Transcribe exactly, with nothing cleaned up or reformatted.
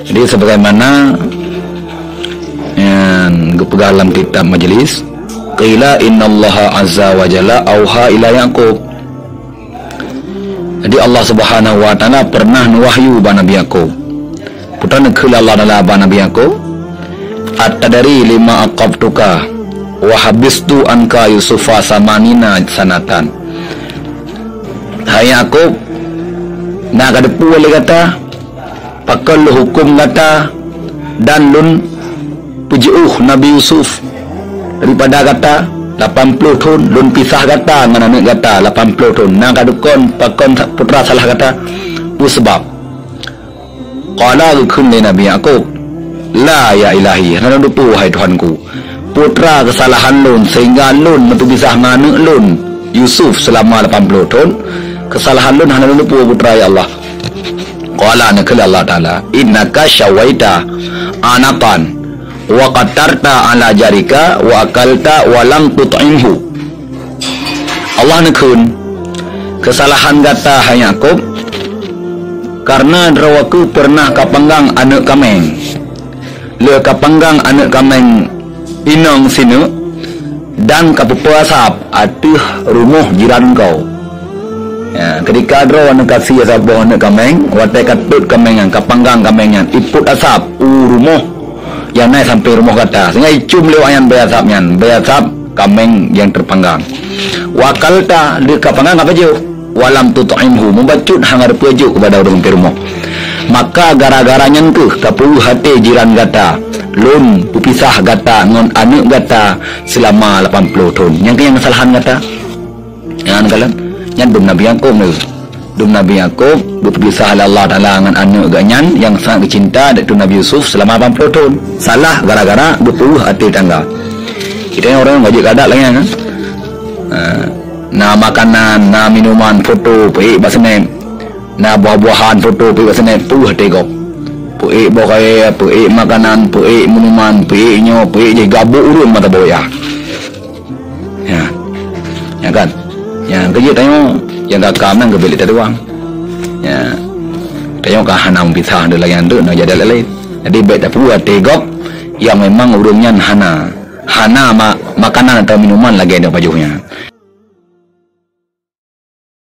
Jadi, sebagaimana nyang geupeugah lam kitab majlis, qila innallaha azza wa jalla auha ila Yaqub. Jadi, Allah Subhanahu wa Taala pernah neuwahyu bak Nabi Yakub. Peue neukheun Allah Taala bak Nabi Yakub, "Atadri lima aqabtuka wa habistu anka Yusufa samanina sanatan." Hai Yakub, na ka teupeue lé gata pakon lôn huköm gata dan lôn peujiôh Nabi Yusuf daripada gata lapan ploh thon, lôn pisah gata ngon aneuëk gata lapan ploh thon. Na ka dukon pakon putra salah gata? Peue sabab? Qala, geukheun lé Nabi Yakub, "La, ya Ilahi, hana lôn teupeue, wahai Tuhanku. Putra keusalahan lôn sehingga lôn neupeupisah ngon aneuëk lôn Yusuf seulama lapan ploh thon. Keusalahan lôn hana lôn teupeue, putra, ya Allah." Qala, neukheun lé Allah Taala, "Innaka syawaita anaqan wa qatarta ala jarika wa akalta wa lam tut'imhu." Allah neukheun, "Keusalahan gata, hai Yakub, kareuna droe waku peureunah ka panggang aneuëk kaméng. Lheueh ka panggang aneuëk kaméng inong sineuk dan ka peupeue asab ateueh rumoh jiran kau." Ya, keudika droe neukasi saboh aneuëk kaméng, watée ka tot kaméng nyan, ka panggang kaméng nyan, ipot asab u rumoh nyang na sampoe rumoh gata. Sehingga icum lé awak nyan bèe asab nyan, bèe asab kaméng nyang teupanggang. Wa akalta, lheueh ka panggang ka pajoh. Wa lam tut'imhu, mubacut hana teupeujok keupada ureuëng sampoe rumoh. Maka gara-gara nyan kheueh ka peuweueh até jiran gata, lôn peupisah gata ngon aneuëk gata seulama lapan ploh thon. Nyang keuh nyang keusalahan gata. Nyan kalon, nyan dum Nabi Yakub nyoe. Dum Nabi Yakub geupeupisah lé Allah Taala ngon aneuëk geuh nyan nyang sangat geucinta, yaitu Nabi Yusuf, seulama lapan ploh thon. Salah gara-gara geupeuweueh até tangga. Kita ni orang wajib kada lagi kan? Ha, na makanan, na minuman, foto, peuék bak snap. Na buah-buahan, foto, peuék bak snap, peuweueh até gob. Peuék boh kayèe, peuék makanan, peuék minuman, peuék nyoe, peuék jih, gabuk ureuëng mata boya. Ya. Ya kan? Ya, keujeuet tanyoe, nyang ka kam nyan geubri lé tuwang. Ya. Tanyoe ka hana meupisah deuk lagée nyan deuk, na jadat laén. Jadi, bék tapeuweueh até gob nyang memang ureuëng nyan hana, hana ma-, makanan atau minuman lagée nyoe pajoh nyan.